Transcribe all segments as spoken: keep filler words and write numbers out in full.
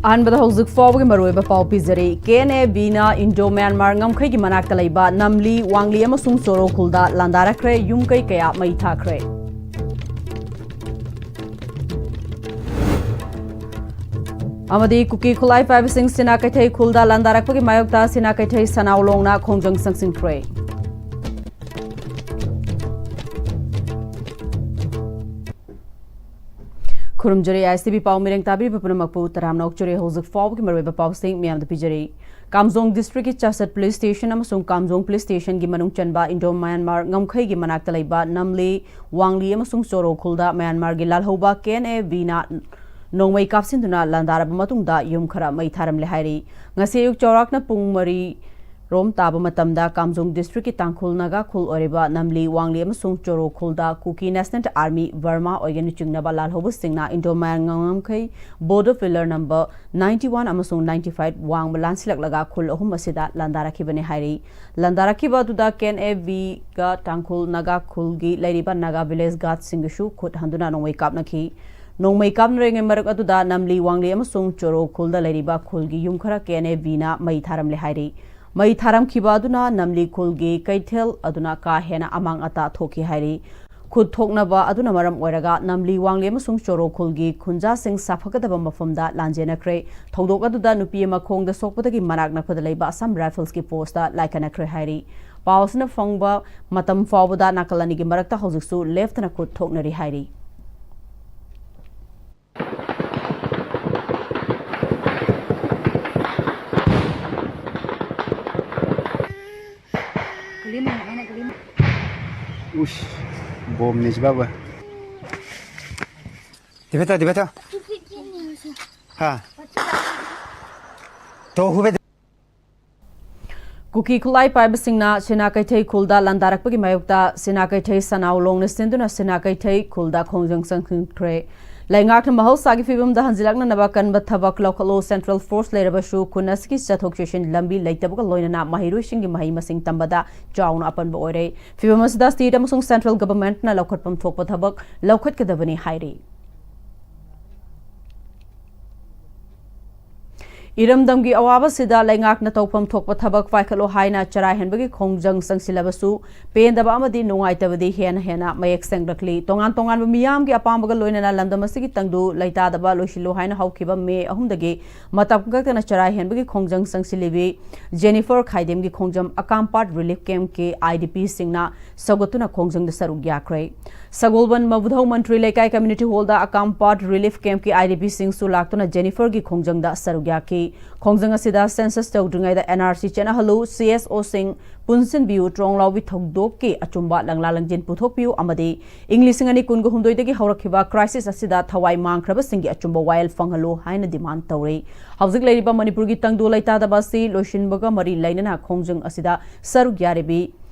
ꯑꯍꯥꯟꯕꯗ ꯍꯧꯖꯤꯛ ꯐꯥꯎꯕꯒꯤ ꯃꯔꯨꯑꯣꯏꯕ ꯄꯥꯎ ꯄꯤꯖꯔꯤ꯫ ꯀꯦ ꯑꯦꯟ ꯑꯦ ꯕꯤꯅ ꯏꯟꯗꯣ ꯃ꯭ꯌꯥꯟꯃꯥꯔ ꯉꯝꯈꯩꯒꯤ ꯃꯅꯥꯛꯇ ꯂꯩꯕ ꯅꯝꯂꯤ, ꯋꯥꯡꯂꯤ ꯑꯃꯁꯨꯡ ꯆꯣꯔꯣ ꯈꯨꯜꯗ ꯂꯥꯟꯗꯥꯔꯛꯈ꯭ꯔꯦ, ꯌꯨꯝ ꯀꯩ ꯀꯌꯥ ꯃꯩ ꯊꯥꯈ꯭ꯔꯦ꯫ ꯑꯃꯗꯤ ꯀꯨꯀꯤ ꯈꯨꯠꯂꯥꯏ ꯄꯥꯏꯕꯁꯤꯡ ꯁꯤꯅꯥ ꯀꯩꯊꯩ ꯈꯨꯜꯗ ꯂꯥꯟꯗꯥꯔꯛꯄꯒꯤ ꯃꯥꯌꯣꯛꯇ ꯁꯤꯅꯥ ꯀꯩꯊꯩ ꯁꯅꯥꯎꯂꯣꯡꯅ ꯈꯣꯡꯖꯪ ꯆꯪꯁꯤꯟꯈ꯭ꯔꯦ꯫ ꯈꯨꯔꯨꯝꯖꯔꯤ ꯑꯥꯏ ꯑꯦꯁ ꯇꯤ ꯚꯤ ꯄꯥꯎ ꯃꯤꯔꯦꯡ ꯇꯥꯕꯤꯔꯤꯕ ꯄꯨꯝꯅꯃꯛꯄꯨ ꯇꯔꯥꯝꯅ ꯑꯣꯛꯆꯔꯤ꯫ ꯍꯧꯖꯤꯛ ꯐꯥꯎꯕꯒꯤ ꯃꯔꯨꯑꯣꯏꯕ ꯄꯥꯎꯁꯤꯡ ꯃꯤꯌꯥꯝꯗ ꯄꯤꯖꯔꯤ꯫ ꯀꯥꯝꯖꯣꯡ ꯗꯤꯁꯇ꯭ꯔꯤꯛꯀꯤ ꯆꯥꯁꯠ ꯄꯨꯂꯤꯁ ꯁ꯭ꯇꯦꯁꯟ ꯑꯃꯁꯨꯡ ꯀꯥꯝꯖꯣꯡ ꯄꯨꯂꯤꯁ ꯁ꯭ꯇꯦꯁꯟꯒꯤ ꯃꯅꯨꯡ ꯆꯟꯕ ꯏꯟꯗꯣ ꯃ꯭ꯌꯥꯟꯃꯥꯔ ꯉꯝꯈꯩꯒꯤ ꯃꯅꯥꯛꯇ ꯂꯩꯕ ꯅꯝꯂꯤ, ꯋꯥꯡꯂꯤ ꯑꯃꯁꯨꯡ ꯆꯣꯔꯣ ꯈꯨꯜꯗ ꯃ꯭ꯌꯥꯟꯃꯥꯔꯒꯤ ꯂꯥꯜꯍꯧꯕ ꯀꯦ ꯑꯦꯟ ꯑꯦ ꯕꯤꯅ ꯅꯣꯡꯃꯩ ꯀꯥꯞꯁꯤꯟꯗꯨꯅ ꯂꯥꯟꯗꯥꯔꯕ ꯃꯇꯨꯡꯗ ꯌꯨꯝ ꯈꯔ ꯃꯩ ꯊꯥꯔꯝꯂꯦ ꯍꯥꯏꯔꯤ꯫ ꯉꯁꯤ ꯑꯌꯨꯛ ꯆꯥꯎꯔꯥꯛꯅ ꯄꯨꯡ ꯃꯔꯤ ꯔꯣꯝ ꯇꯥꯕ ꯃꯇꯝꯗ ꯀꯥꯝꯖꯣꯡ ꯗꯤꯁꯇ꯭ꯔꯤꯛꯀꯤ ꯇꯥꯡꯈꯨꯜ ꯅꯥꯒꯥ ꯈꯨꯜ ꯑꯣꯏꯔꯤꯕ ꯅꯝꯂꯤ, ꯋꯥꯡꯂꯤ ꯑꯃꯁꯨꯡ ꯆꯣꯔꯣ ꯈꯨꯜꯗ ꯀꯨꯀꯤ ꯅꯦꯁꯅꯦꯜ ꯑꯥꯔꯃꯤ, ꯕꯔꯃꯥ ꯑꯣꯏꯒꯅ ꯆꯤꯡꯅꯕ ꯂꯥꯜꯍꯧꯕꯁꯤꯡꯅ ꯏꯟꯗꯣ ꯃ꯭ꯌꯥꯟꯃꯥꯔ ꯉꯝꯈꯩ border pillar number ninety one ꯑꯃꯁꯨꯡ ꯅꯥꯏꯟꯇꯤ ꯐꯥꯏꯚ ꯋꯥꯡꯃ ꯂꯥꯟꯁꯤꯜꯂꯛꯂꯒ ꯈꯨꯜ ꯑꯍꯨꯝ ꯑꯁꯤꯗ ꯂꯥꯟꯗꯥꯔꯛꯈꯤꯕꯅꯤ ꯍꯥꯏꯔꯤ꯫ ꯂꯥꯟꯗꯥꯔꯛꯈꯤꯕ ꯑꯗꯨꯗ ꯀꯦ ꯑꯦꯟ ꯑꯦ ꯕꯤꯒ ꯇꯥꯡꯈꯨꯜ ꯅꯥꯒꯥ ꯈꯨꯜꯒꯤ ꯂꯩꯔꯤꯕ ꯅꯥꯒꯥ ꯚꯤꯂꯦꯖ ꯒꯥꯔꯗꯁꯤꯡꯒꯤꯁꯨ ꯈꯨꯠ ꯍꯟꯗꯨꯅ ꯅꯣꯡꯃꯩ ꯀꯥꯞꯅꯈꯤ꯫ ꯅꯣꯡꯃꯩ ꯀꯥꯞꯅꯔꯤꯉꯩ ꯃꯔꯛ ꯑꯗꯨꯗ ꯅꯝꯂꯤ, ꯋꯥꯡꯂꯤ ꯑꯃꯁꯨꯡ ꯆꯣꯔꯣ ꯈꯨꯜꯗ ꯂꯩꯔꯤꯕ ꯈꯨꯜꯒꯤ ꯌꯨꯝ ꯈꯔ ꯀꯦ ꯑꯦꯟ ꯑꯦ ꯕꯤꯅ ꯃꯩ ꯊꯥꯔꯝꯂꯦ ꯍꯥꯏꯔꯤ꯫ ꯃꯩ ꯊꯥꯔꯝꯈꯤꯕ ꯑꯗꯨꯅ ꯅꯝꯂꯤ ꯈꯨꯜꯒꯤ ꯀꯩꯊꯦꯜ ꯑꯗꯨꯅ ꯀꯥ ꯍꯦꯟꯅ ꯑꯃꯥꯡ ꯑꯇꯥ ꯊꯣꯛꯈꯤ ꯍꯥꯏꯔꯤ꯫ ꯈꯨꯠ ꯊꯣꯛꯅꯕ ꯑꯗꯨꯅ ꯃꯔꯝ ꯑꯣꯏꯔꯒ ꯅꯝꯂꯤ, ꯋꯥꯡꯂꯤ ꯑꯃꯁꯨꯡ ꯆꯣꯔꯣ ꯈꯨꯜꯒꯤ ꯈꯨꯟꯖꯥꯁꯤꯡ ꯁꯥꯐꯒꯗꯕ ꯃꯐꯝꯗ ꯂꯥꯟꯖꯦꯟꯅꯈ꯭ꯔꯦ꯫ ꯊꯧꯗꯣꯛ ꯑꯗꯨꯗ ꯅꯨꯄꯤ ꯑꯃ ꯈꯣꯡꯗ ꯁꯣꯛꯄꯗꯒꯤ ꯃꯅꯥꯛ ꯅꯛꯄꯗ ꯂꯩꯕ ꯑꯁꯥꯝ ꯔꯥꯏꯐꯜꯁꯀꯤ ꯄꯣꯁꯇ ꯂꯥꯏꯀꯠꯅꯈ꯭ꯔꯦ ꯍꯥꯏꯔꯤ꯫ ꯄꯥꯎ ꯑꯁꯤꯅ ꯐꯪꯕ ꯃꯇꯝ ꯐꯥꯎꯕꯗ ꯅꯥꯀꯜ ꯑꯅꯤꯒꯤ ꯃꯔꯛꯇ ꯍꯧꯖꯤꯛꯁꯨ ꯂꯦꯞꯇꯅ ꯈꯨꯠ ꯊꯣꯛꯅꯔꯤ ꯍꯥꯏꯔꯤ꯫ Ush, bom ni sebab apa? Di bata, di bata. Ha. To hube. ꯀꯨꯀꯤ ꯈꯨꯠꯂꯥꯏ ꯄꯥꯏꯕꯁꯤꯡꯅ ꯁꯤꯅꯥ ꯀꯩꯊꯩ ꯈꯨꯜꯗ ꯂꯥꯟꯗꯥꯔꯛꯄꯒꯤ ꯃꯥꯌꯣꯛꯇ ꯁꯤꯅꯥ ꯀꯩꯊꯩ ꯁꯅꯥꯎ ꯂꯣꯡꯅ ꯁꯤꯟꯗꯨꯅ ꯁꯤꯅꯥ ꯀꯩꯊꯩ ꯈꯨꯜꯗ ꯈꯣꯡꯖꯪ ꯆꯪꯁꯤꯟꯈ꯭ꯔꯦ꯫ ꯂꯩꯉꯥꯛꯅ ꯃꯍꯧꯁꯥꯒꯤ ꯐꯤꯕꯝꯗ ꯍꯟꯖꯤꯜꯂꯛꯅꯅꯕ ꯀꯟꯕ ꯊꯕꯛ ꯂꯧꯈꯠꯂꯨ꯫ ꯁꯦꯟꯇ꯭ꯔꯦꯜ ꯐꯣꯔꯁ ꯂꯩꯔꯕꯁꯨ ꯈꯨꯟ ꯑꯁꯤꯒꯤ ꯆꯠꯊꯣꯛ ꯆꯠꯁꯤꯟ ꯂꯝꯕꯤ ꯂꯩꯇꯕꯒ ꯂꯣꯏꯅꯅ ꯃꯍꯩꯔꯣꯏꯁꯤꯡꯒꯤ ꯃꯍꯩ ꯃꯁꯤꯡ ꯇꯝꯕꯗ ꯆꯥꯎꯅ ꯑꯄꯟꯕ ꯑꯣꯏꯔꯦ꯫ ꯐꯤꯕꯝ ꯑꯁꯤꯗ ꯁ꯭ꯇꯦꯠ ꯑꯃꯁꯨꯡ ꯁꯦꯟꯇ꯭ꯔꯦꯜ ꯒꯚꯔꯟꯃꯦꯟꯠꯅ ꯂꯧꯈꯠꯐꯝ ꯊꯣꯛꯄ ꯊꯕꯛ ꯂꯧꯈꯠꯀꯗꯕꯅꯤ ꯍꯥꯏꯔꯤ꯫ ꯏꯔꯝꯗꯝꯒꯤ ꯑꯋꯥꯕꯁꯤꯗ ꯂꯩꯉꯥꯛꯅ ꯇꯧꯐꯝ ꯊꯣꯛꯄ ꯊꯕꯛ ꯄꯥꯏꯈꯠꯂꯣ ꯍꯥꯏꯅ ꯆꯔꯥ ꯍꯦꯟꯕꯒꯤ ꯈꯣꯡꯖꯪ ꯆꯪꯁꯤꯜꯂꯕꯁꯨ, ꯄꯦꯟꯗꯕ ꯑꯃꯗꯤ ꯅꯨꯡꯉꯥꯏꯇꯕꯗꯤ ꯍꯦꯟꯅ ꯍꯦꯟꯅ ꯃꯌꯦꯛ ꯁꯦꯡꯂꯛꯂꯤ꯫ ꯇꯣꯉꯥꯟ ꯇꯣꯉꯥꯟꯕ ꯃꯤꯌꯥꯝꯒꯤ ꯑꯄꯥꯝꯕꯒ ꯂꯣꯏꯅꯅ ꯂꯝꯗꯝ ꯑꯁꯤꯒꯤ ꯇꯪꯗꯨ ꯂꯩꯇꯥꯗꯕ ꯂꯣꯏꯁꯤꯜꯂꯨ ꯍꯥꯏꯅ ꯍꯧꯈꯤꯕ ꯃꯦ ꯑꯍꯨꯝꯗꯒꯤ ꯃꯇꯝ ꯀꯛꯇꯅ ꯆꯔꯥ ꯍꯦꯟꯕꯒꯤ ꯈꯣꯡꯖꯪ ꯆꯪꯁꯤꯜꯂꯤꯕꯤ ꯖꯦꯅꯤꯐꯔ ꯈꯥꯏꯗꯦꯝꯒꯤ ꯈꯣꯡꯖꯪ ꯑꯀꯥꯝꯄꯥꯠ ꯔꯤꯂꯤꯐ ꯀꯦꯝꯞꯀꯤ ꯑꯥꯏ ꯗꯤ ꯄꯤꯁꯤꯡꯅ ꯁꯧꯒꯠꯇꯨꯅ ꯈꯣꯡꯖꯪꯗ ꯁꯔꯨꯛ ꯌꯥꯈ꯭ꯔꯦ꯫ ꯁꯒꯣꯜꯕꯟ ꯃꯕꯨꯙꯧ ꯃꯟꯇ꯭ꯔꯤ ꯂꯩꯀꯥꯏ ꯀꯝꯃ꯭ꯌꯨꯅꯤꯇꯤ ꯍꯣꯜꯗ ꯑꯀꯥꯝꯄꯥꯠ ꯔꯤꯂꯤꯐ ꯀꯦꯝꯞꯀꯤ ꯑꯥꯏ ꯗꯤ ꯄꯤꯁꯤꯡꯁꯨ ꯂꯥꯛꯇꯨꯅ ꯖꯦꯅꯤꯐꯔꯒꯤ ꯈꯣꯡꯖꯪꯗ ꯁꯔꯨꯛ ꯌꯥꯈꯤ꯫ ꯈꯣꯡꯖꯪ ꯑꯁꯤꯗ ꯁꯦꯟꯁꯁ ꯇꯧꯗ꯭ꯔꯤꯉꯩꯗ and R C ꯆꯦꯟꯅꯍꯜꯂꯨ, C S ꯑꯣꯁꯤꯡ ꯄꯨꯟꯁꯤꯟꯕꯤꯌꯨ, ꯇ꯭ꯔꯣꯡ ꯂꯥꯎꯕꯤ ꯊꯧꯗꯣꯛꯀꯤ ꯑꯆꯨꯝꯕ ꯂꯪꯂꯥ ꯂꯪꯖꯤꯟ ꯄꯨꯊꯣꯛꯄꯤꯌꯨ ꯑꯃꯗꯤ ꯏꯪ ꯂꯤꯁꯤꯡ ꯑꯅꯤ ꯀꯨꯟꯒ ꯍꯨꯝꯗꯣꯏꯗꯒꯤ ꯍꯧꯔꯛꯈꯤꯕ ꯀ꯭ꯔꯥꯏꯁꯤꯁ ꯑꯁꯤꯗ ꯊꯋꯥꯏ ꯃꯥꯡꯈ꯭ꯔꯕꯁꯤꯡꯒꯤ ꯑꯆꯨꯝꯕ ꯋꯥꯌꯦꯜ ꯐꯪꯍꯜꯂꯨ ꯍꯥꯏꯅ ꯗꯤꯃꯥꯟ ꯇꯧꯔꯤ꯫ ꯍꯧꯖꯤꯛ ꯂꯩꯔꯤꯕ ꯃꯅꯤꯄꯨꯔꯒꯤ ꯇꯪꯗꯨ ꯂꯩꯇꯥꯗꯕ ꯑꯁꯤ ꯂꯣꯏꯁꯤꯟꯕꯒ ꯃꯔꯤ ꯂꯩꯅꯅ ꯈꯣꯡꯖꯪ ꯑꯁꯤꯗ ꯁꯔꯨꯛ ꯌꯥꯔꯤꯕꯤ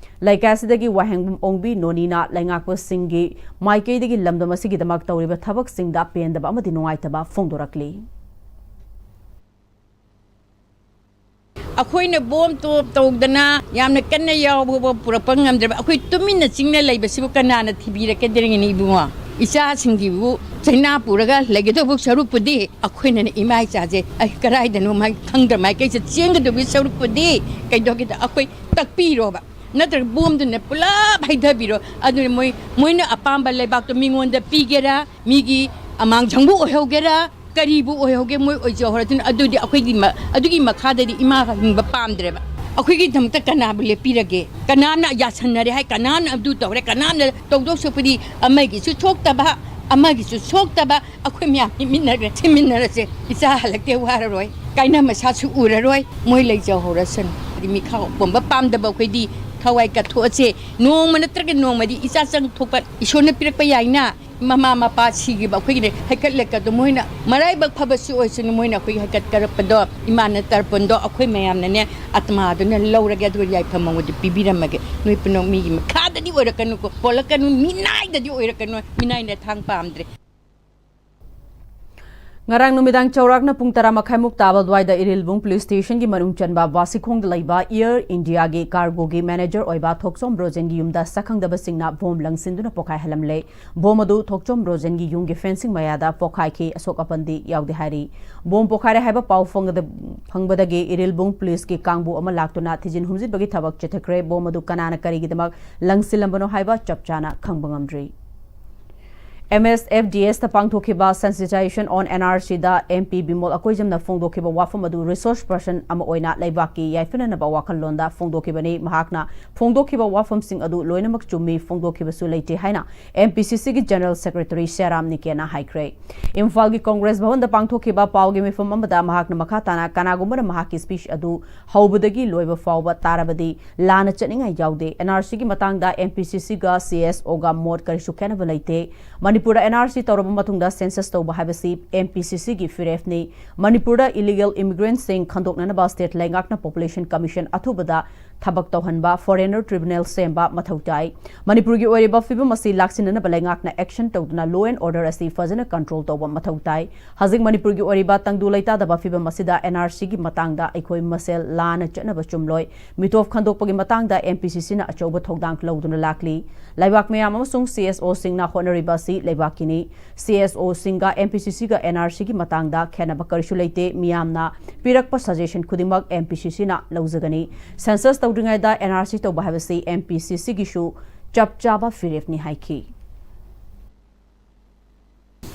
ꯂꯩꯀꯥꯏ ꯑꯁꯤꯗꯒꯤ ꯋꯥꯍꯦꯡꯕꯝ ꯑꯣꯡꯕꯤ ꯅꯣꯅꯤꯅ ꯂꯩꯉꯥꯛꯄꯁꯤꯡꯒꯤ ꯃꯥꯏꯀꯩꯗꯒꯤ ꯂꯝꯗꯝ ꯑꯁꯤꯒꯤꯗꯃꯛ ꯇꯧꯔꯤꯕ ꯊꯕꯛꯁꯤꯡꯗ ꯄꯦꯟꯗꯕ ꯑꯃꯗꯤ ꯅꯨꯡꯉꯥꯏꯇꯕ ꯐꯣꯡꯗꯣꯔꯛꯂꯤ꯫ ꯑꯩꯈꯣꯏꯅ ꯕꯣꯝ ꯇꯣꯞ ꯇꯧꯗꯅ ꯌꯥꯝꯅ ꯀꯟꯅ ꯌꯥꯎꯕ ꯄꯨꯔꯛꯄ ꯉꯝꯗ꯭ꯔꯕ ꯑꯩꯈꯣꯏ ꯇꯨꯃꯤꯟꯅ ꯆꯤꯡꯅ ꯂꯩꯕꯁꯤꯕꯨ ꯀꯅꯥꯅ ꯊꯤꯕꯤꯔꯛꯀꯗꯣꯔꯤꯅꯤ ꯏꯕꯨꯡꯉꯣ? ꯏꯆꯥꯁꯤꯡꯒꯤꯕꯨ ꯆꯩꯅꯥ ꯄꯨꯔꯒ ꯂꯩꯒꯗꯧꯕ ꯁꯔꯨꯛꯄꯨꯗꯤ ꯑꯩꯈꯣꯏꯅ ꯏꯃꯥ ꯏꯆꯥꯁꯦ ꯑꯩ ꯀꯗꯥꯏꯗꯅꯣ ꯃꯥꯏ ꯈꯪꯗ꯭ꯔ ꯃꯥꯏꯀꯩꯁꯦ ꯆꯦꯟꯒꯗꯧꯕꯒꯤ ꯁꯔꯨꯛꯄꯨꯗꯤ ꯀꯩꯗꯧꯒꯦꯗ ꯑꯩꯈꯣꯏ ꯇꯥꯛꯄꯤꯔꯣꯕ꯫ ꯅꯠꯇ꯭ꯔꯒ ꯕꯣꯝꯗꯨꯅ ꯄꯨꯂꯞ ꯍꯩꯊꯕꯤꯔꯣ꯫ ꯑꯗꯨꯅ ꯃꯣꯏ, ꯃꯣꯏꯅ ꯑꯄꯥꯝꯕ ꯂꯩꯕꯥꯛꯇꯣ ꯃꯤꯉꯣꯟꯗ ꯄꯤꯒꯦꯔꯥ, ꯃꯤꯒꯤ ꯑꯃꯥꯡ ꯁꯪꯕꯨ ꯑꯣꯏꯍꯧꯒꯦꯔꯥ, ꯀꯔꯤꯕꯨ ꯑꯣꯏꯍꯧꯒꯦ, ꯃꯣꯏ ꯑꯣꯏꯖꯍꯧꯔꯗꯨꯅ꯫ ꯑꯗꯨꯗꯤ ꯑꯩꯈꯣꯏꯒꯤ ꯃ-, ꯑꯗꯨꯒꯤ ꯃꯈꯥꯗꯗꯤ ꯏꯃꯥ ꯍꯤꯡꯕ ꯄꯥꯝꯗ꯭ꯔꯦꯕ꯫ ꯑꯩꯈꯣꯏꯒꯤꯗꯃꯛꯇ ꯀꯅꯥꯕꯨ ꯂꯦꯞꯄꯤꯔꯒꯦ? ꯀꯅꯥꯅ ꯌꯥꯁꯟꯅꯔꯦ ꯍꯥꯏ, ꯀꯅꯥꯅ ꯑꯗꯨ ꯇꯧꯔꯦ, ꯀꯅꯥꯅ ꯇꯧꯗꯧ ꯁꯔꯨꯛꯄꯨꯗꯤ ꯑꯃꯒꯤꯁꯨ ꯁꯣꯛꯇꯕ, ꯑꯃꯒꯤꯁꯨ ꯁꯣꯛꯇꯕ, ꯑꯩꯈꯣꯏ ꯃꯌꯥꯝ ꯍꯤꯡꯃꯤꯟꯅꯔꯦ, ꯊꯤꯃꯤꯟꯅꯔꯁꯦ꯫ ꯏꯆꯥ ꯍꯜꯂꯛꯇꯦ ꯋꯥꯔꯔꯣꯏ, ꯀꯥꯏꯅ ꯃꯁꯥꯁꯨ ꯎꯔꯔꯣꯏ, ꯃꯣꯏ ꯂꯩꯖꯍꯧꯔꯁꯅꯨ꯫ ꯍꯥꯏꯗꯤ ꯃꯤꯈꯥ ꯄꯣꯝꯕ ꯄꯥꯝꯗꯕ ꯑꯩꯈꯣꯏꯗꯤ ꯊꯋꯥꯏ ꯀꯠꯊꯣꯛꯑꯁꯦ꯫ ꯅꯣꯡꯃ ꯅꯠꯇ꯭ꯔꯒ ꯅꯣꯡꯃꯗꯤ ꯏꯆꯥ ꯆꯪ ꯊꯣꯛꯄ ꯏꯁꯣꯔꯅ ꯄꯤꯔꯛꯄ ꯌꯥꯏꯅ꯫ ꯃꯃꯥ ꯃꯄꯥ ꯁꯤꯈꯤꯕ ꯑꯩꯈꯣꯏꯒꯤꯅꯦ ꯍꯩꯀꯠ ꯂꯩꯀꯠꯇꯣ ꯃꯣꯏꯅ ꯃꯔꯥꯏꯕꯛ ꯐꯕꯁꯨ ꯑꯣꯏꯁꯅꯨ, ꯃꯣꯏꯅ ꯑꯩꯈꯣꯏꯒꯤ ꯍꯩꯀꯠ ꯀꯠꯂꯛꯄꯗꯣ, ꯏꯃꯥꯅ ꯇꯔꯄꯟꯗꯣ ꯑꯩꯈꯣꯏ ꯃꯌꯥꯝꯅꯅꯦ ꯑꯥꯇꯃꯥꯗꯨꯅ ꯂꯧꯔꯒꯦ, ꯑꯗꯨꯒ ꯌꯥꯏꯐꯝ ꯃꯉꯣꯟꯗ ꯄꯤꯕꯤꯔꯝꯃꯒꯦ꯫ ꯅꯣꯏ ꯄꯨꯝꯅꯃꯛ ꯃꯤꯒꯤ ꯃꯈꯥꯗꯗꯤ ꯑꯣꯏꯔꯛꯀꯅꯨꯀꯣ, ꯄꯣꯜꯂꯛꯀꯅꯨ, ꯃꯤꯅꯥꯏꯗꯗꯤ ꯑꯣꯏꯔꯛꯀꯅꯨ, ꯃꯤꯅꯥꯏꯅ ꯊꯥꯡ ꯄꯥꯝꯗ꯭ꯔꯦ꯫ ꯉꯔꯥꯡ ꯅꯨꯃꯤꯗꯥꯡ ꯆꯥꯎꯔꯥꯛꯅ ꯄꯨꯡ ꯇꯔꯥ ꯃꯈꯥꯏꯃꯨꯛ ꯇꯥꯕ ꯑꯗꯨꯋꯥꯏꯗ ꯏꯔꯤꯜꯕꯨꯡ ꯄꯨꯂꯤꯁ ꯁ꯭ꯇꯦꯁꯟꯒꯤ ꯃꯅꯨꯡ ꯆꯟꯕ ꯕꯥꯁꯤꯈꯣꯡꯗ ꯂꯩꯕ ꯑꯦꯌꯔ ꯏꯟꯗꯤꯌꯥꯒꯤ ꯀꯥꯔꯒꯣꯒꯤ ꯃꯦꯅꯦꯖꯔ ꯑꯣꯏꯕ ꯊꯣꯛꯆꯣꯝ ꯕ꯭ꯔꯣꯖꯦꯟꯒꯤ ꯌꯨꯝꯗ ꯁꯛꯈꯪꯗꯕꯁꯤꯡꯅ ꯕꯣꯝ ꯂꯪꯁꯤꯟꯗꯨꯅ ꯄꯣꯈꯥꯏꯍꯜꯂꯝꯂꯦ꯫ ꯕꯣꯝ ꯑꯗꯨ ꯊꯣꯛꯆꯣꯝ ꯕ꯭ꯔꯣꯖꯦꯟꯒꯤ ꯌꯨꯝꯒꯤ ꯐꯦꯟꯁꯤꯡ ꯃꯌꯥꯗ ꯄꯣꯈꯥꯏꯈꯤ, ꯑꯁꯣꯛ ꯑꯄꯟꯗꯤ ꯌꯥꯎꯗꯦ ꯍꯥꯏꯔꯤ꯫ ꯕꯣꯝ ꯄꯣꯈꯥꯏꯔꯦ ꯍꯥꯏꯕ ꯄꯥꯎ ꯐꯪꯒꯗ-, ꯐꯪꯕꯗꯒꯤ ꯏꯔꯤꯜꯕꯨꯡ ꯄꯨꯂꯤꯁꯀꯤ ꯀꯥꯡꯕꯨ ꯑꯃ ꯂꯥꯛꯇꯨꯅ ꯊꯤꯖꯤꯟ ꯍꯨꯝꯖꯤꯟꯕꯒꯤ ꯊꯕꯛ ꯆꯠꯊꯈ꯭ꯔꯦ꯫ ꯕꯣꯝ ꯑꯗꯨ ꯀꯅꯥꯅ ꯀꯔꯤꯒꯤꯗꯃꯛ ꯂꯪꯁꯤꯜꯂꯝꯕꯅꯣ ꯍꯥꯏꯕ ꯆꯞ ꯆꯥꯅ ꯈꯪꯕ ꯉꯝꯗ꯭ꯔꯤ꯫ ꯑꯦꯝ ꯑꯦꯁ ꯑꯦꯐ ꯗꯤ ꯑꯦꯁꯇ ꯄꯥꯡꯊꯣꯛꯈꯤꯕ Sensitization on N R Cꯗ M P Bimol ꯑꯀꯣꯏꯖꯝꯅ ꯐꯣꯡꯗꯣꯛꯈꯤꯕ ꯋꯥꯐꯝ ꯑꯗꯨ resource person ꯑꯃ ꯑꯣꯏꯅ ꯂꯩꯕꯥꯛꯀꯤ ꯌꯥꯏꯐꯅꯅꯕ ꯋꯥꯈꯜꯂꯣꯟꯗ ꯐꯣꯡꯗꯣꯛꯈꯤꯕꯅꯤ꯫ ꯃꯍꯥꯛꯅ ꯐꯣꯡꯗꯣꯛꯈꯤꯕ ꯋꯥꯐꯝꯁꯤꯡ ꯑꯗꯨ ꯂꯣꯏꯅꯃꯛ ꯆꯨꯝꯃꯤ, ꯐꯣꯡꯗꯣꯛꯈꯤꯕꯁꯨ ꯂꯩꯇꯦ ꯍꯥꯏꯅ M P C Cꯒꯤ General Secretary ꯁꯤꯌꯥꯔꯥꯝ ꯅꯤꯀꯦꯅ ꯍꯥꯏꯈ꯭ꯔꯦ꯫ ꯏꯝꯐꯥꯜꯒꯤ ꯀꯣꯡꯒ꯭ꯔꯦꯁ ꯚꯕꯟꯗ ꯄꯥꯡꯊꯣꯛꯈꯤꯕ ꯄꯥꯎꯒꯤ ꯃꯤꯐꯝ ꯑꯃꯗ ꯃꯍꯥꯛꯅ ꯃꯈꯥ ꯇꯥꯅ ꯀꯅꯥꯒꯨꯝꯕꯅ ꯃꯍꯥꯛꯀꯤ speech ꯑꯗꯨ ꯍꯧꯕꯗꯒꯤ ꯂꯣꯏꯕ ꯐꯥꯎꯕ ꯇꯥꯔꯕꯗꯤ ꯂꯥꯟꯅ ꯆꯠꯅꯤꯡꯉꯥꯏ ꯌꯥꯎꯗꯦ꯫ N R Cꯒꯤ ꯃꯇꯥꯡꯗ M P C Cꯒ C S Oꯒ ꯃꯣꯠ ꯀꯔꯤꯁꯨ ꯈꯦꯠꯅꯕ ꯂꯩꯇꯦ꯫ ꯃꯅꯤꯄꯨꯔꯗ N R C ꯇꯧꯔꯕ ꯃꯇꯨꯡꯗ census ꯇꯧꯕ ꯍꯥꯏꯕꯁꯤ M P C Cꯒꯤ ꯐꯤꯔꯦꯞꯅꯤ꯫ ꯃꯅꯤꯄꯨꯔꯗ illegal immigrantꯁꯤꯡ ꯈꯟꯗꯣꯛꯅꯅꯕ state ꯂꯩꯉꯥꯛꯅ Population Commission ꯑꯊꯨꯕꯗ ꯊꯕꯛ ꯇꯧꯍꯟꯕ, foreigner tribunal ꯁꯦꯝꯕ ꯃꯊꯧ ꯇꯥꯏ꯫ ꯃꯅꯤꯄꯨꯔꯒꯤ ꯑꯣꯏꯔꯤꯕ ꯐꯤꯕꯝ ꯑꯁꯤ ꯂꯥꯛꯁꯤꯟꯅꯅꯕ ꯂꯩꯉꯥꯛꯅ action ꯇꯧꯗꯨꯅ law and order ꯑꯁꯤ ꯐꯖꯅ control ꯇꯧꯕ ꯃꯊꯧ ꯇꯥꯏ꯫ ꯍꯧꯖꯤꯛ ꯃꯅꯤꯄꯨꯔꯒꯤ ꯑꯣꯏꯔꯤꯕ ꯇꯪꯗꯨ ꯂꯩꯇꯥꯗꯕ ꯐꯤꯕꯝ ꯑꯁꯤꯗ N R Cꯒꯤ ꯃꯇꯥꯡꯗ ꯑꯩꯈꯣꯏ ꯃꯁꯦꯜ ꯂꯥꯟꯅ ꯆꯠꯅꯕ ꯆꯨꯝꯂꯣꯏ꯫ ꯃꯤꯇꯣꯞ ꯈꯟꯗꯣꯛꯄꯒꯤ ꯃꯇꯥꯡꯗ M P C Cꯅ ꯑꯆꯧꯕ ꯊꯧꯗꯥꯡ ꯂꯧꯗꯨꯅ ꯂꯥꯛꯂꯤ꯫ ꯂꯩꯕꯥꯛ ꯃꯌꯥꯝ ꯑꯃꯁꯨꯡ C S Oꯁꯤꯡꯅ ꯍꯣꯠꯅꯔꯤꯕ ꯑꯁꯤ ꯂꯩꯕꯥꯛꯀꯤꯅꯤ꯫ C S Oꯁꯤꯡꯒ M P C Cꯒ N R Cꯒꯤ ꯃꯇꯥꯡꯗ ꯈꯦꯠꯅꯕ ꯀꯔꯤꯁꯨ ꯂꯩꯇꯦ꯫ ꯃꯤꯌꯥꯝꯅ ꯄꯤꯔꯛꯄ suggestion ꯈꯨꯗꯤꯡꯃꯛ M P C Cꯅ ꯂꯧꯖꯒꯅꯤ꯫ Census ꯇꯧꯗ꯭ꯔꯤꯉꯩꯗ N R C ꯇꯧꯕ ꯍꯥꯏꯕꯁꯤ M P C Cꯒꯤꯁꯨ ꯆꯞ ꯆꯥꯕ ꯐꯤꯔꯦꯞꯅꯤ ꯍꯥꯏꯈꯤ꯫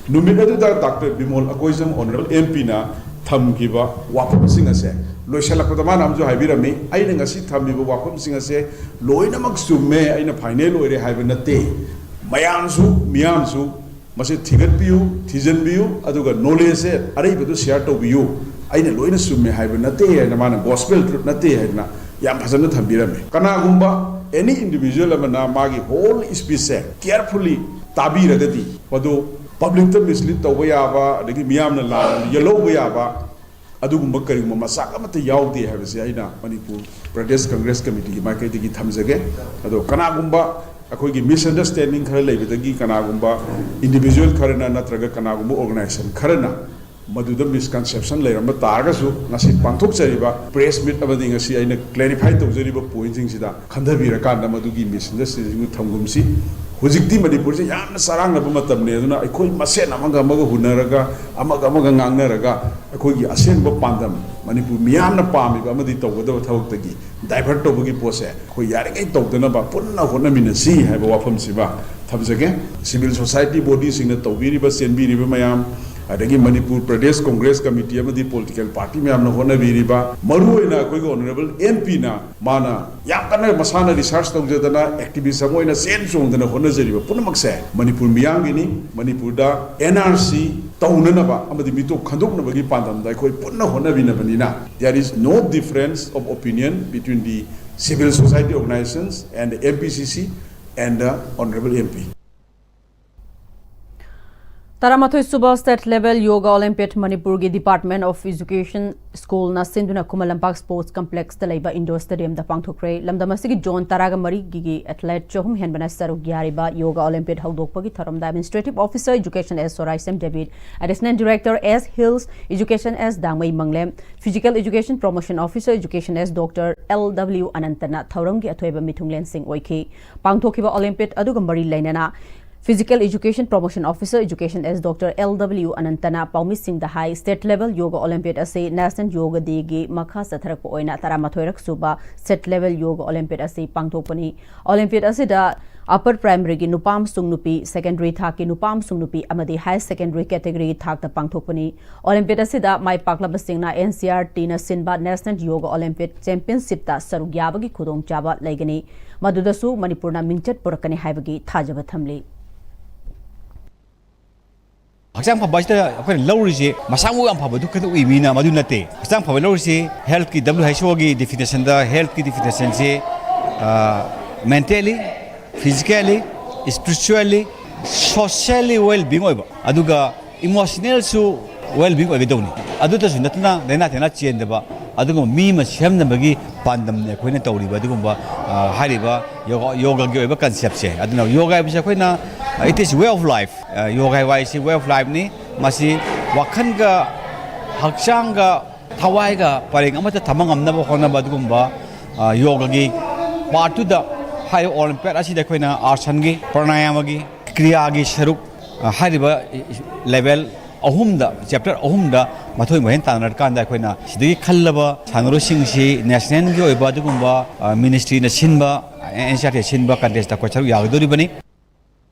ꯅꯨꯃꯤꯠ ꯑꯗꯨꯗ doctor Bimol Akoijam Honourable M Pꯅ ꯊꯝꯈꯤꯕ ꯋꯥꯐꯝꯁꯤꯡ ꯑꯁꯦ ꯂꯣꯏꯁꯤꯜꯂꯛꯄꯗ ꯃꯥꯅ ꯑꯃꯁꯨ ꯍꯥꯏꯕꯤꯔꯝꯃꯤ, "ꯑꯩꯅ ꯉꯁꯤ ꯊꯝꯃꯤꯕ ꯋꯥꯐꯝꯁꯤꯡ ꯑꯁꯦ ꯂꯣꯏꯅꯃꯛ ꯆꯨꯝꯃꯦ, ꯑꯩꯅ final ꯑꯣꯏꯔꯦ ꯍꯥꯏꯕ ꯅꯠꯇꯦ꯫ ꯃꯌꯥꯝꯁꯨ, ꯃꯤꯌꯥꯝꯁꯨ ꯃꯁꯤ ꯊꯤꯒꯠꯄꯤꯌꯨ, ꯊꯤꯖꯤꯟꯕꯤꯌꯨ, ꯑꯗꯨꯒ knowledgeꯁꯦ ꯑꯔꯩꯕꯗꯨ share ꯇꯧꯕꯤꯌꯨ꯫ ꯑꯩꯅ ꯂꯣꯏꯅ ꯆꯨꯝꯃꯦ ꯍꯥꯏꯕ ꯅꯠꯇꯦ" ꯍꯥꯏꯅ ꯃꯥꯅ gospel truth ꯅꯠꯇꯦ ꯍꯥꯏꯗꯅ ꯌꯥꯝ ꯐꯖꯅ ꯊꯝꯕꯤꯔꯝꯃꯤ꯫ ꯀꯅꯥꯒꯨꯝꯕ any individual ꯑꯃꯅ ꯃꯥꯒꯤ whole speechꯁꯦ carefully ꯇꯥꯕꯤꯔꯒꯗꯤ ꯃꯗꯨ publicꯇ mislead ꯇꯧꯕ ꯌꯥꯕ, ꯑꯗꯒꯤ ꯃꯤꯌꯥꯝꯅ ꯂꯥꯟꯅ ꯌꯦꯜꯍꯧꯕ ꯌꯥꯕ ꯑꯗꯨꯒꯨꯝꯕ ꯀꯔꯤꯒꯨꯝꯕ ꯃꯆꯥꯛ ꯑꯃꯠꯇ ꯌꯥꯎꯗꯦ ꯍꯥꯏꯕꯁꯦ ꯑꯩꯅ ꯃꯅꯤꯄꯨꯔ ꯄ꯭ꯔꯗꯦꯁ ꯀꯪꯒ꯭ꯔꯦꯁ ꯀꯃꯤꯇꯤꯒꯤ ꯃꯥꯏꯀꯩꯗꯒꯤ ꯊꯝꯖꯒꯦ꯫ ꯑꯗꯣ ꯀꯅꯥꯒꯨꯝꯕ ꯑꯩꯈꯣꯏꯒꯤ misunderstanding ꯈꯔ ꯂꯩꯕꯗꯒꯤ ꯀꯅꯥꯒꯨꯝꯕ individual ꯈꯔꯅ ꯅꯠꯇ꯭ꯔꯒ ꯀꯅꯥꯒꯨꯝꯕ organization ꯈꯔꯅ ꯃꯗꯨꯗ ꯃꯤꯁꯀꯟꯁꯦꯞꯁꯟ ꯂꯩꯔꯝꯕ ꯇꯥꯔꯒꯁꯨ, ꯉꯁꯤ ꯄꯥꯡꯊꯣꯛꯆꯔꯤꯕ ꯄ꯭ꯔꯦꯁ ꯃꯤꯠ ꯑꯃꯗꯤ ꯉꯁꯤ ꯑꯩꯅ ꯀ꯭ꯂꯦꯔꯤꯐꯥꯏ ꯇꯧꯖꯔꯤꯕ ꯄꯣꯏꯟꯁꯤꯡꯁꯤꯗ ꯈꯟꯊꯕꯤꯔꯀꯥꯟꯗ ꯃꯗꯨꯒꯤ ꯃꯤꯁꯑꯟꯗꯔꯁꯇꯦꯟꯗꯤꯡꯗꯨ ꯊꯝꯒꯨꯝꯁꯤ꯫ ꯍꯧꯖꯤꯛꯇꯤ ꯃꯅꯤꯄꯨꯔꯁꯦ ꯌꯥꯝꯅ ꯆꯔꯥꯡꯅꯕ ꯃꯇꯝꯅꯤ꯫ ꯑꯗꯨꯅ ꯑꯩꯈꯣꯏ ꯃꯁꯦꯟ ꯑꯃꯒ ꯑꯃꯒ ꯍꯨꯟꯅꯔꯒ, ꯑꯃꯒ ꯑꯃꯒ ꯉꯥꯡꯅꯔꯒ, ꯑꯩꯈꯣꯏꯒꯤ ꯑꯁꯦꯡꯕ ꯄꯥꯟꯗꯝ, ꯃꯅꯤꯄꯨꯔ ꯃꯤꯌꯥꯝꯅ ꯄꯥꯝꯃꯤꯕ ꯑꯃꯗꯤ ꯇꯧꯒꯗꯕ ꯊꯕꯛꯇꯒꯤ ꯗꯥꯏꯚꯔꯠ ꯇꯧꯕꯒꯤ ꯄꯣꯠꯁꯦ ꯑꯩꯈꯣꯏ ꯌꯥꯔꯤꯉꯩ ꯇꯧꯗꯅꯕ ꯄꯨꯟꯅ ꯍꯣꯠꯅꯃꯤꯟꯅꯁꯤ ꯍꯥꯏꯕ ꯋꯥꯐꯝꯁꯤꯃ ꯊꯝꯖꯒꯦ꯫ ꯁꯤꯚꯤꯜ ꯁꯣꯁꯥꯏꯇꯤ ꯕꯣꯗꯤꯁꯤꯡꯅ ꯇꯧꯕꯤꯔꯤꯕ, ꯆꯦꯟꯕꯤꯔꯤꯕ ꯃꯌꯥꯝ, ꯑꯗꯒꯤ ꯃꯅꯤꯄꯨꯔ ꯄ꯭ꯔꯗꯦꯁ ꯀꯣꯡꯒ꯭ꯔꯦꯁ ꯀꯃꯤꯇꯤ ꯑꯃꯗꯤ ꯄꯣꯂꯤꯇꯤꯀꯦꯜ ꯄꯥꯔꯇꯤ ꯃꯌꯥꯝꯅ ꯍꯣꯠꯅꯕꯤꯔꯤꯕ, ꯃꯔꯨꯑꯣꯏꯅ ꯑꯩꯈꯣꯏꯒꯤ ꯑꯣꯅꯔꯦꯕꯜ ꯑꯦꯝ ꯄꯤꯅ, ꯃꯥꯅ ꯌꯥꯝ ꯀꯟꯅ ꯃꯁꯥꯅ ꯔꯤꯁꯥꯔꯆ ꯇꯧꯖꯗꯅ, ꯑꯦꯛꯇꯤꯚꯤꯁ ꯑꯃ ꯑꯣꯏꯅ ꯆꯦꯟ ꯆꯣꯡꯗꯅ ꯍꯣꯠꯅꯖꯔꯤꯕ ꯄꯨꯝꯅꯃꯛꯁꯦ ꯃꯅꯤꯄꯨꯔ ꯃꯤꯌꯥꯝꯒꯤꯅꯤ꯫ ꯃꯅꯤꯄꯨꯔꯗ ꯑꯦꯟ ꯑꯥꯔ ꯁꯤ ꯇꯧꯅꯅꯕ ꯑꯃꯗꯤ ꯃꯤꯇꯣꯞ ꯈꯟꯗꯣꯛꯅꯕꯒꯤ ꯄꯥꯟꯗꯝꯗ ꯑꯩꯈꯣꯏ ꯄꯨꯟꯅ ꯍꯣꯠꯅꯃꯤꯟꯅꯕꯅꯤꯅ, there is no difference of opinion between the civil society organizations and the M P C C and the honorable M P. ꯇꯔꯥꯃꯥꯊꯣꯏ ꯁꯨꯕ State Level Yoga Olympiad ꯃꯅꯤꯄꯨꯔꯒꯤ Department of Education Schoolꯅ ꯁꯤꯟꯗꯨꯅ Khuman Lampak Sports Complexꯇ ꯂꯩꯕ Indoor Stadiumꯗ ꯄꯥꯡꯊꯣꯛꯈ꯭ꯔꯦ꯫ ꯂꯝꯗꯝ ꯑꯁꯤꯒꯤ zone ꯇꯔꯥꯒ ꯃꯔꯤꯒꯤ athlete ꯆꯍꯨꯝ ꯍꯦꯟꯕꯅ ꯁꯔꯨꯛ ꯌꯥꯔꯤꯕ Yoga Olympiad ꯍꯧꯗꯣꯛꯄꯒꯤ ꯊꯧꯔꯝꯗ Administrative Officer Education S ꯁꯣꯔꯥꯏꯁꯦꯝ David, Additional Director S Hills Education S ꯗꯥꯡꯃꯩ ꯃꯪꯂꯦꯝ, Physical Education Promotion Officer Education S Doctor L W ꯑꯅꯟꯇꯅ ꯊꯧꯔꯝꯒꯤ ꯑꯊꯣꯏꯕ ꯃꯤꯊꯨꯡꯂꯦꯟꯁꯤꯡ ꯑꯣꯏꯈꯤ꯫ ꯄꯥꯡꯊꯣꯛꯈꯤꯕ Olympiad ꯑꯗꯨꯒ ꯃꯔꯤ ꯂꯩꯅꯅ Physical Education Promotion Officer Education S Doctor L W ꯑꯅꯟꯇꯅ ꯄꯥꯎꯃꯤꯁꯤꯡꯗ ꯍꯥꯏ, State Level Yoga Olympiad ꯑꯁꯤ National Yoga Dayꯒꯤ ꯃꯈꯥ ꯆꯠꯊꯔꯛꯄ ꯑꯣꯏꯅ ꯇꯔꯥꯃꯥꯊꯣꯏꯔꯛ ꯁꯨꯕ State Level Yoga Olympiad ꯑꯁꯤ ꯄꯥꯡꯊꯣꯛꯄꯅꯤ꯫ Olympiad ꯑꯁꯤꯗ Upper Primaryꯒꯤ ꯅꯨꯄꯥ ꯑꯃꯁꯨꯡ ꯅꯨꯄꯤ, Secondary ꯊꯥꯛꯀꯤ ꯅꯨꯄꯥ ꯑꯃꯁꯨꯡ ꯅꯨꯄꯤ ꯑꯃꯗꯤ Higher Secondary categoryꯒꯤ ꯊꯥꯛꯇ ꯄꯥꯡꯊꯣꯛꯄꯅꯤ꯫ Olympiad ꯑꯁꯤꯗ ꯃꯥꯏ ꯄꯥꯛꯂꯕꯁꯤꯡꯅ N C E R Tꯅ ꯁꯤꯟꯕ National Yoga Olympiad Championshipꯇ ꯁꯔꯨꯛ ꯌꯥꯕꯒꯤ ꯈꯨꯗꯣꯡꯆꯥꯕ ꯂꯩꯒꯅꯤ꯫ ꯃꯗꯨꯗꯁꯨ ꯃꯅꯤꯄꯨꯔꯅ ꯃꯤꯡꯆꯠ ꯄꯨꯔꯛꯀꯅꯤ ꯍꯥꯏꯕꯒꯤ ꯊꯥꯖꯕ ꯊꯝꯂꯤ꯫ ꯍꯛꯆꯥꯡ ꯐꯕ ꯍꯥꯏꯁꯤꯗ ꯑꯩꯈꯣꯏꯅ ꯂꯧꯔꯤꯁꯦ ꯃꯁꯥ ꯃꯎ ꯌꯥꯝ ꯐꯕꯗꯨ ꯈꯛꯇ ꯎꯏ ꯃꯤꯅ, ꯃꯗꯨ ꯅꯠꯇꯦ꯫ ꯍꯛꯆꯥꯡ ꯐꯕ ꯂꯧꯔꯤꯁꯤ healthꯀꯤ, W H Oꯒꯤ definitionꯗ healthꯀꯤ definitionꯁꯦ, ꯑ, mentally, physically, spiritually, socially well being ꯑꯣꯏꯕ, ꯑꯗꯨꯒ emotionalꯁꯨ well being ꯑꯣꯏꯒꯗꯧꯅꯤ꯫ ꯑꯗꯨꯇꯁꯨ ꯅꯠꯇꯅ ꯂꯥꯏꯅꯥ ꯇꯤꯟꯅꯥ ꯆꯦꯟꯗꯕ ꯑꯗꯨꯒꯨꯝꯕ ꯃꯤ ꯑꯃ ꯁꯦꯝꯅꯕꯒꯤ ꯄꯥꯟꯗꯝꯅꯤ ꯑꯩꯈꯣꯏꯅ ꯇꯧꯔꯤꯕ ꯑꯗꯨꯒꯨꯝꯕ, ꯑ, ꯍꯥꯏꯔꯤꯕ ꯌꯣꯒꯥ, ꯌꯣꯒꯥꯒꯤ ꯑꯣꯏꯕ conceptꯁꯦ꯫ ꯑꯗꯨꯅ ꯌꯣꯒꯥ ꯍꯥꯏꯕꯁꯦ ꯑꯩꯈꯣꯏꯅ, it is way of life꯫ ꯑ, ꯌꯣꯒꯥ ꯍꯥꯏꯕ ꯍꯥꯏꯁꯤ way of lifeꯅꯤ꯫ ꯃꯁꯤ ꯋꯥꯈꯜꯒ ꯍꯛꯆꯥꯡꯒ ꯊꯋꯥꯏꯒ ꯄꯔꯦꯡ ꯑꯃꯠꯇ ꯊꯝꯕ ꯉꯝꯅꯕ ꯍꯣꯠꯅꯕ ꯑꯗꯨꯒꯨꯝꯕ, ꯑ, ꯌꯣꯒꯒꯤ ꯄꯥꯔꯠꯇꯨꯗ ꯍꯥꯏꯔꯤꯕ ꯑꯣꯂꯤꯝꯄꯤꯌꯥꯠ ꯑꯁꯤꯗ ꯑꯩꯈꯣꯏꯅ ꯑꯥꯁꯟꯒꯤ, ꯄ꯭ꯔꯅꯥꯌꯥꯃꯒꯤ, ꯀ꯭ꯔꯤꯌꯥꯒꯤ ꯁꯔꯨꯛ, ꯑ, ꯍꯥꯏꯔꯤꯕ ꯂꯦꯚꯦꯜ ꯑꯍꯨꯝꯗ, ꯆꯦꯞꯇꯔ ꯑꯍꯨꯝꯗ ꯃꯊꯣꯏ ꯃꯍꯦꯟ ꯇꯥꯟꯅꯔꯀꯥꯟꯗ ꯑꯩꯈꯣꯏꯅ ꯁꯤꯗꯒꯤ ꯈꯜꯂꯕ ꯁꯥꯟꯅꯔꯣꯏꯁꯤꯡꯁꯤ ꯅꯦꯁꯅꯦꯜꯒꯤ ꯑꯣꯏꯕ ꯑꯗꯨꯒꯨꯝꯕ, ꯑ, ꯃꯤꯅꯤꯁꯇ꯭ꯔꯤꯅ ꯁꯤꯟꯕ, ꯑꯦꯟ ꯁꯤ ꯑꯥꯔ ꯇꯤ ꯁꯤꯟꯕ ꯀꯟꯇꯦꯁꯇ ꯑꯩꯈꯣꯏ ꯁꯔꯨꯛ ꯌꯥꯒꯗꯧꯔꯤꯕꯅꯤ꯫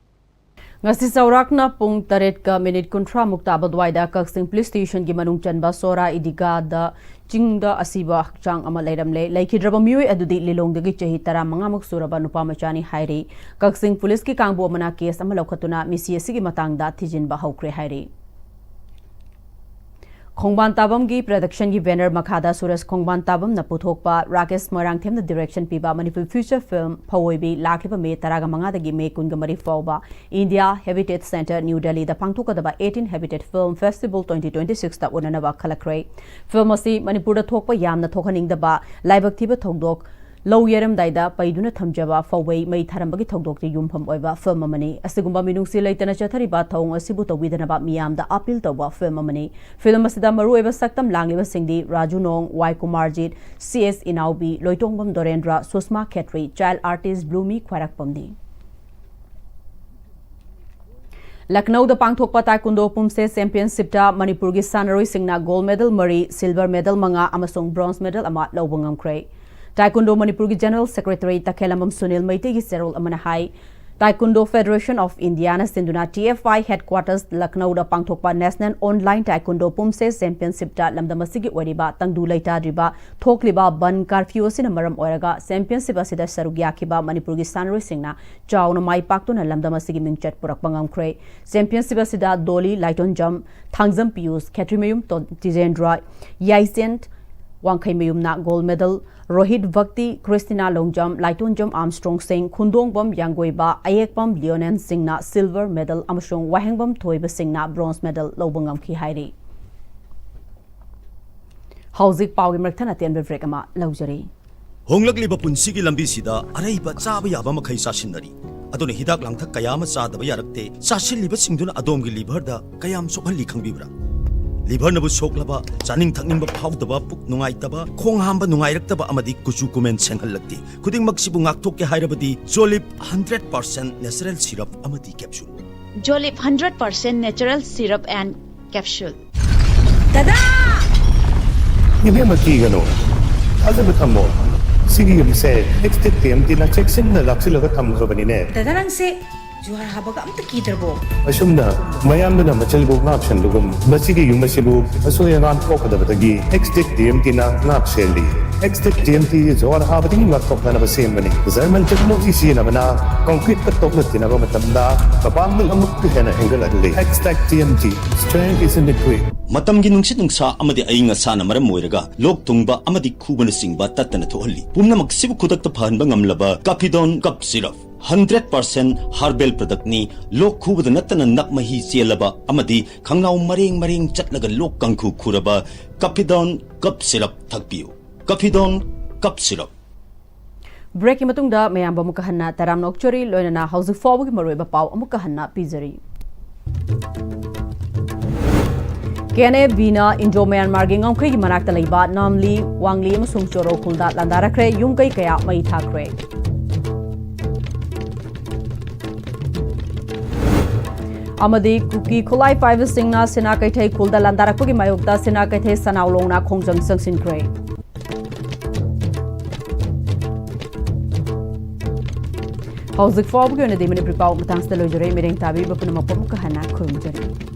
ꯉꯁꯤ ꯆꯥꯎꯔꯥꯛꯅ ꯄꯨꯡ ꯇꯔꯦꯠꯀ ꯃꯤꯅꯤꯠ ꯀꯨꯟꯊ꯭ꯔꯥꯃꯨꯛ ꯇꯥꯕ ꯑꯗꯨꯋꯥꯏꯗ ꯀꯛꯆꯤꯡ ꯄꯨꯂꯤꯁ ꯁ꯭ꯇꯦꯁꯟꯒꯤ ꯃꯅꯨꯡ ꯆꯟꯕ ꯁꯣꯔꯥ ꯏꯗꯤꯒꯥꯗ ꯆꯤꯡꯗ ꯑꯁꯤꯕ ꯍꯛꯆꯥꯡ ꯑꯃ ꯂꯩꯔꯝꯂꯦ꯫ ꯂꯩꯈꯤꯗ꯭ꯔꯕ ꯃꯤꯑꯣꯏ ꯑꯗꯨꯗꯤ ꯂꯤꯂꯣꯡꯗꯒꯤ ꯆꯍꯤ ꯇꯔꯥꯃꯉꯥꯃꯨꯛ ꯁꯨꯔꯕ ꯅꯨꯄꯥ ꯃꯆꯥꯅꯤ ꯍꯥꯏꯔꯤ꯫ ꯀꯛꯆꯤꯡ ꯄꯨꯂꯤꯁꯀꯤ ꯀꯥꯡꯕꯨ ꯑꯃꯅ ꯀꯦꯁ ꯑꯃ ꯂꯧꯈꯠꯇꯨꯅ ꯃꯤꯁꯤ ꯑꯁꯤꯒꯤ ꯃꯇꯥꯡꯗ ꯊꯤꯖꯤꯟꯕ ꯍꯧꯈ꯭ꯔꯦ ꯍꯥꯏꯔꯤ꯫ ꯈꯣꯡꯕꯥꯟ ꯇꯥꯕꯝꯒꯤ ꯄ꯭ꯔꯗꯛꯁꯟꯒꯤ ꯕꯦꯅꯔ ꯃꯈꯥꯗ ꯁꯨꯔꯦꯁ ꯈꯣꯡꯕꯥꯟ ꯇꯥꯕꯝꯅ ꯄꯨꯊꯣꯛꯄ, ꯔꯥꯀꯦꯁ ꯃꯣꯏꯔꯥꯡꯊꯦꯝꯅ ꯗꯤꯔꯦꯛꯁꯟ ꯄꯤꯕ ꯃꯅꯤꯄꯨꯔꯤ ꯐꯤꯆꯔ ꯐꯤꯜꯝ ꯐꯋꯣꯏꯕꯤ ꯂꯥꯛꯂꯤꯕ ꯃꯦ ꯇꯔꯥꯒ ꯃꯉꯥꯗꯒꯤ ꯃꯦ ꯀꯨꯟꯒ ꯃꯔꯤ ꯐꯥꯎꯕ ꯏꯟꯗꯤꯌꯥ ꯍꯦꯕꯤꯇꯦꯠ ꯁꯦꯟꯇꯔ, ꯅ꯭ꯌꯨ ꯗꯦꯜꯂꯤꯗ ꯄꯥꯡꯊꯣꯛꯀꯗꯕ eighteen Habitat Film Festival twenty twenty-sixꯇ ꯎꯅꯅꯕ ꯈꯜꯂꯛꯈ꯭ꯔꯦ꯫ ꯐꯤꯜꯝ ꯑꯁꯤ ꯃꯅꯤꯄꯨꯔꯗ ꯊꯣꯛꯄ ꯌꯥꯝꯅ ꯊꯣꯛꯍꯟꯅꯤꯡꯗꯕ ꯂꯥꯏꯕꯛ ꯊꯤꯕ ꯊꯧꯗꯣꯛ, ꯂꯧ ꯌꯩꯔꯝꯗꯥꯏꯗ ꯄꯩꯗꯨꯅ ꯊꯝꯖꯕ ꯐꯧꯕꯩ ꯃꯩ ꯊꯥꯔꯝꯕꯒꯤ ꯊꯧꯗꯣꯛꯇ ꯌꯨꯝꯐꯝ ꯑꯣꯏꯕ ꯐꯤꯜꯝ ꯑꯃꯅꯤ꯫ ꯑꯁꯤꯒꯨꯝꯕ ꯃꯤꯅꯨꯡꯁꯤ ꯂꯩꯇꯅ ꯆꯠꯊꯔꯤꯕ ꯊꯧꯑꯣꯡ ꯑꯁꯤꯕꯨ ꯇꯧꯕꯤꯗꯅꯕ ꯃꯤꯌꯥꯝꯗ ꯑꯄꯤꯜ ꯇꯧꯕ ꯐꯤꯜꯝ ꯑꯃꯅꯤ꯫ ꯐꯤꯜꯝ ꯑꯁꯤꯗ ꯃꯔꯨꯑꯣꯏꯕ ꯁꯛꯇꯝ ꯂꯥꯡꯂꯤꯕꯁꯤꯡꯗꯤ ꯔꯥꯖꯨ ꯅꯣꯡ, ꯋꯥꯏ ꯀꯨꯃꯥꯔꯖꯤꯠ, ꯁꯤ ꯑꯦꯁ ꯏꯅꯥꯎꯕꯤ, ꯂꯣꯏꯇꯣꯡꯕꯝ ꯗꯣꯔꯦꯟꯗ꯭ꯔ, ꯁꯨꯁꯃꯥ ꯈꯦꯇ꯭ꯔꯤ, ꯆꯥꯏꯜ ꯑꯥꯔꯇꯤꯁ ꯕ꯭ꯂꯨꯃꯤ ꯈ꯭ꯋꯥꯏꯔꯥꯛꯄꯝꯅꯤ꯫ ꯂꯈꯅꯧꯗ ꯄꯥꯡꯊꯣꯛꯄ ꯇꯥꯏꯀꯨꯟꯗꯣ ꯄꯨꯝꯁꯦ ꯆꯦꯝꯄꯤꯌꯟꯁꯤꯞꯇ ꯃꯅꯤꯄꯨꯔꯒꯤ ꯁꯥꯟꯅꯔꯣꯏꯁꯤꯡꯅ ꯒꯣꯜꯗ ꯃꯦꯗꯜ ꯃꯔꯤ, ꯁꯤꯜꯚꯔ ꯃꯦꯗꯜ ꯃꯉꯥ ꯑꯃꯁꯨꯡ ꯕ꯭ꯔꯣꯟꯖ ꯃꯦꯗꯜ ꯑꯃ ꯂꯧꯕ ꯉꯝꯈ꯭ꯔꯦ꯫ ꯇꯥꯏꯀꯨꯟꯗꯣ ꯃꯅꯤꯄꯨꯔꯒꯤ ꯖꯦꯅꯔꯦꯜ ꯁꯦꯀ꯭ꯔꯦꯇꯔꯤ ꯇꯈꯦꯜꯂꯝꯕꯝ ꯁꯨꯅꯤꯜ ꯃꯩꯇꯩꯒꯤ ꯆꯦꯔꯣꯜ ꯑꯃꯅ ꯍꯥꯏ, ꯇꯥꯏꯀꯨꯟꯗꯣ ꯐꯦꯗꯔꯦꯁꯟ ꯑꯣꯐ ꯏꯟꯗꯤꯌꯥꯅ ꯁꯤꯟꯗꯨꯅ ꯇꯤ ꯑꯦꯐ ꯑꯥꯏ ꯍꯦꯗꯀ꯭ꯋꯥꯇꯔꯁ ꯂꯈꯅꯧꯗ ꯄꯥꯡꯊꯣꯛꯄ ꯅꯦꯁꯅꯦꯜ ꯑꯣꯟꯂꯥꯏꯟ ꯇꯥꯏꯀꯨꯟꯗꯣ ꯄꯨꯝꯁꯦ ꯆꯦꯝꯄꯤꯌꯟꯁꯤꯞꯇ ꯂꯝꯗꯝ ꯑꯁꯤꯒꯤ ꯑꯣꯏꯔꯤꯕ ꯇꯪꯗꯨ ꯂꯩꯇꯥꯗ꯭ꯔꯤꯕ ꯊꯣꯛꯂꯤꯕ ꯕꯟ ꯀꯥꯔꯐ꯭ꯌꯨ ꯑꯁꯤꯅ ꯃꯔꯝ ꯑꯣꯏꯔꯒ ꯆꯦꯝꯄꯤꯌꯟꯁꯤꯞ ꯑꯁꯤꯗ ꯁꯔꯨꯛ ꯌꯥꯈꯤꯕ ꯃꯅꯤꯄꯨꯔꯒꯤ ꯁꯥꯟꯅꯔꯣꯏꯁꯤꯡꯅ ꯆꯥꯎꯅ ꯃꯥꯏ ꯄꯥꯛꯇꯨꯅ ꯂꯝꯗꯝ ꯑꯁꯤꯒꯤ ꯃꯤꯡꯆꯠ ꯄꯨꯔꯛꯄ ꯉꯝꯈ꯭ꯔꯦ꯫ ꯆꯦꯝꯄꯤꯌꯟꯁꯤꯞ ꯑꯁꯤꯗ ꯗꯣꯂꯤ ꯂꯥꯏꯇꯣꯟꯖꯝ, ꯊꯥꯡꯖꯝ ꯄꯤꯌꯨꯁ, ꯈꯦꯇ꯭ꯔꯤꯃꯌꯨꯝ ꯇꯣ-, ꯇꯤꯖꯦꯟꯗ꯭ꯔ, ꯌꯥꯏꯁꯦꯟ ꯋꯥꯡꯈꯩꯃꯌꯨꯝꯅ ꯒꯣꯜꯗ ꯃꯦꯗꯜ, ꯔꯣꯍꯤꯠ ꯚꯛꯇꯤ, ꯈ꯭ꯔꯤꯁꯇꯤꯅꯥ ꯂꯣꯡꯖꯝ, ꯂꯥꯏꯇꯣꯟꯖꯝ ꯑꯥꯔꯝꯁꯇ꯭ꯔꯣꯡ ꯁꯤꯡ, ꯈꯨꯟꯗꯣꯡꯕꯝ ꯌꯥꯡꯒꯣꯏꯕ, ꯑꯌꯦꯛꯄꯝ ꯂꯤꯑꯣꯅꯦꯟ ꯁꯤꯡꯅ ꯁꯤꯜꯚꯔ ꯃꯦꯗꯜ ꯑꯃꯁꯨꯡ ꯋꯥꯍꯦꯡꯕꯝ ꯊꯣꯏꯕ ꯁꯤꯡꯅ ꯕ꯭ꯔꯣꯟꯖ ꯃꯦꯗꯜ ꯂꯧꯕ ꯉꯝꯈꯤ ꯍꯥꯏꯔꯤ꯫ ꯍꯧꯖꯤꯛ ꯄꯥꯎꯒꯤ ꯃꯔꯛ ꯊꯠꯅ ꯑꯇꯦꯟꯕ ꯕ꯭ꯔꯦꯛ ꯑꯃ ꯂꯧꯖꯔꯤ꯫ ꯍꯣꯡꯂꯛꯂꯤꯕ ꯄꯨꯟꯁꯤꯒꯤ ꯂꯝꯕꯤꯁꯤꯗ ꯑꯔꯩꯕ ꯆꯥꯕ ꯌꯥꯕ ꯃꯈꯩ ꯆꯥꯁꯤꯟꯅꯔꯤ꯫ ꯑꯗꯨꯅ ꯍꯤꯗꯥꯛ ꯂꯥꯡꯊꯛ ꯀꯌꯥ ꯑꯃ ꯆꯥꯗꯕ ꯌꯥꯔꯛꯇꯦ꯫ ꯆꯥꯁꯤꯜꯂꯤꯕꯁꯤꯡꯗꯨꯅ ꯑꯗꯣꯝꯒꯤ ꯂꯤꯚꯔꯗ ꯀꯌꯥꯝ ꯁꯣꯛꯍꯜꯂꯤ ꯈꯪꯕꯤꯕ꯭ꯔꯥ? ꯂꯤꯚꯔꯅꯕꯨ ꯁꯣꯛꯂꯕ, ꯆꯥꯅꯤꯡ ꯊꯛꯅꯤꯡꯕ ꯐꯥꯎꯗꯕ, ꯄꯨꯛ ꯅꯨꯡꯉꯥꯏꯇꯕ, ꯈꯣꯡ ꯍꯥꯝꯕ ꯅꯨꯡꯉꯥꯏꯔꯛꯇꯕ ꯑꯃꯗꯤ ꯀꯨꯆꯨ ꯀꯨꯃꯦꯟ ꯁꯦꯡꯍꯜꯂꯛꯇꯦ꯫ ꯈꯨꯗꯤꯡꯃꯛꯁꯤꯕꯨ ꯉꯥꯛꯊꯣꯛꯀꯦ ꯍꯥꯏꯔꯕꯗꯤ ꯖꯣꯂꯤꯞ ꯍꯟꯗ꯭ꯔꯦꯠ ꯄꯥꯔꯁꯦꯟ ꯅꯦꯆꯔꯦꯜ ꯁꯤꯔꯞ ꯑꯃꯗꯤ capsule. Jolip hundred percent natural syrup and capsule. ꯗꯗꯥ! ꯏꯕꯦꯝꯃ, ꯀꯤꯒꯅꯨ꯫ ꯊꯥꯖꯕ ꯊꯝꯃꯣ꯫ ꯁꯤꯒꯤ ꯌꯨꯝꯁꯦ ꯑꯦꯛꯁꯇꯦꯛ ꯇꯤ ꯑꯦꯝ ꯇꯤꯅ ꯆꯦꯛꯁꯤꯟꯅ ꯂꯥꯛꯁꯤꯜꯂꯒ ꯊꯝꯈ꯭ꯔꯕꯅꯤꯅꯦ꯫ ꯗꯗꯥ, ꯅꯪꯁꯦ ꯖꯨꯍꯥꯔ ꯍꯥꯕꯒ ꯑꯝꯇ ꯀꯤꯗ꯭ꯔꯕꯣ? ꯑꯁꯨꯝꯅ ꯃꯌꯥꯝꯗꯨꯅ ꯃꯆꯜꯕꯨ ꯉꯥꯛ ꯁꯦꯟꯕꯒꯨꯝ, ꯃꯁꯤꯒꯤ ꯌꯨꯝ ꯑꯁꯤꯕꯨ ꯑꯁꯣꯏ ꯑꯉꯥꯝ ꯊꯣꯛꯀꯗꯕꯗꯒꯤ ꯑꯦꯛꯁꯇꯦꯛ ꯇꯤ ꯑꯦꯝ ꯇꯤꯅ ꯉꯥꯛ ꯁꯦꯜꯂꯤ꯫ ꯑꯦꯛꯁꯇꯦꯛ ꯇꯤ ꯑꯦꯝ ꯇꯤ ꯖꯨꯍꯥꯔ ꯍꯥꯕꯗꯒꯤ ꯉꯥꯛꯊꯣꯛꯅꯅꯕ ꯁꯦꯝꯕꯅꯤ꯫ ꯖꯔꯃꯟ ꯇꯦꯛꯅꯣꯂꯣꯖꯤ ꯁꯤꯖꯤꯟꯅꯕꯅ ꯀꯪꯀ꯭ꯔꯤꯠꯀ ꯇꯣꯛꯅ ꯇꯤꯟꯅꯕ ꯃꯇꯝꯗ ꯃꯄꯥꯡꯒꯜ ꯑꯃꯨꯛꯀ ꯍꯦꯟꯅ ꯍꯦꯟꯒꯠꯍꯜꯂꯤ꯫ ꯑꯦꯛꯁꯇꯦꯛ T M T, strength is in the grit. ꯃꯇꯝꯒꯤ ꯅꯨꯡꯁꯤꯠ ꯅꯨꯡꯁꯥ ꯑꯃꯗꯤ ꯑꯏꯪ ꯑꯁꯥꯅ ꯃꯔꯝ ꯑꯣꯏꯔꯒ ꯂꯣꯛ ꯊꯨꯡꯕ ꯑꯃꯗꯤ ꯈꯨꯕꯅꯆꯤꯡꯕ ꯇꯠꯇꯅ ꯊꯣꯛꯍꯜꯂꯤ꯫ ꯄꯨꯝꯅꯃꯛꯁꯤꯕꯨ ꯈꯨꯗꯛꯇ ꯐꯍꯟꯕ ꯉꯝꯂꯕ ꯀꯥꯐꯤꯗꯣꯟ cough syrup. Hundred percent herbal ꯄ꯭ꯔꯗꯛꯅꯤ꯫ ꯂꯣꯛ ꯈꯨꯕꯗ ꯅꯠꯇꯅ ꯅꯞ ꯃꯍꯤ ꯆꯦꯜꯂꯕ ꯑꯃꯗꯤ ꯈꯪꯅꯥꯎ ꯃꯔꯦꯡ ꯃꯔꯦꯡ ꯆꯠꯂꯒ ꯂꯣꯛ ꯀꯥꯡꯈꯨ ꯈꯨꯔꯕ ꯀꯥꯐꯤꯗꯣꯟ ꯀꯞ ꯁꯤꯔꯞ ꯊꯛꯄꯤꯌꯨ꯫ ꯀꯥꯐꯤꯗꯣꯟ cough syrup. ꯕ꯭ꯔꯦꯛꯀꯤ ꯃꯇꯨꯡꯗ ꯃꯌꯥꯝꯕꯨ ꯑꯃꯨꯛꯀ ꯍꯟꯅ ꯇꯔꯥꯝꯅ ꯑꯣꯛꯆꯔꯤ, ꯂꯣꯏꯅꯅ ꯍꯧꯖꯤꯛ ꯐꯥꯎꯕꯒꯤ ꯃꯔꯨꯑꯣꯏꯕ ꯄꯥꯎ ꯑꯃꯨꯛꯀ ꯍꯟꯅ ꯄꯤꯖꯔꯤ꯫ ꯀꯦ ꯑꯦꯟ ꯑꯦ ꯕꯤꯅ ꯏꯟꯗꯣ ꯃ꯭ꯌꯥꯟꯃꯥꯔꯒꯤ ꯉꯝꯈꯩꯒꯤ ꯃꯅꯥꯛꯇ ꯂꯩꯕ ꯅꯥꯝꯂꯤ, ꯋꯥꯡꯂꯤ ꯑꯃꯁꯨꯡ ꯆꯣꯔꯣ ꯈꯨꯜꯗ ꯂꯥꯟꯗꯥꯔꯛꯈ꯭ꯔꯦ, ꯌꯨꯝ ꯀꯩ ꯀꯌꯥ ꯃꯩ ꯊꯥꯈ꯭ꯔꯦ꯫ ꯑꯃꯗꯤ ꯀꯨꯀꯤ ꯈꯨꯠꯂꯥꯏ ꯄꯥꯏꯕꯁꯤꯡꯅ ꯁꯤꯅꯥ ꯀꯩꯊꯩ ꯈꯨꯜꯗ ꯂꯥꯟꯗꯥꯔꯛꯄꯒꯤ ꯃꯥꯌꯣꯛꯇ ꯁꯤꯅꯥ ꯀꯩꯊꯩ ꯁꯅꯥꯎ ꯂꯣꯡꯅ ꯈꯣꯡꯖꯪ ꯆꯪꯁꯤꯟꯈ꯭ꯔꯦ꯫ ꯍꯧꯖꯤꯛ ꯐꯥꯎꯕꯒꯤ ꯑꯣꯏꯅꯗꯤ ꯃꯅꯤꯄꯨꯔꯤ ꯄꯥꯎ ꯃꯇꯥꯡꯁꯤꯗ ꯂꯣꯏꯖꯔꯦ꯫ ꯃꯤꯠꯌꯦꯡ ꯇꯥꯕꯤꯕ ꯄꯨꯝꯅꯃꯛꯄꯨ ꯑꯃꯨꯛꯀ ꯍꯟꯅ ꯈꯨꯔꯨꯝꯖꯔꯤ꯫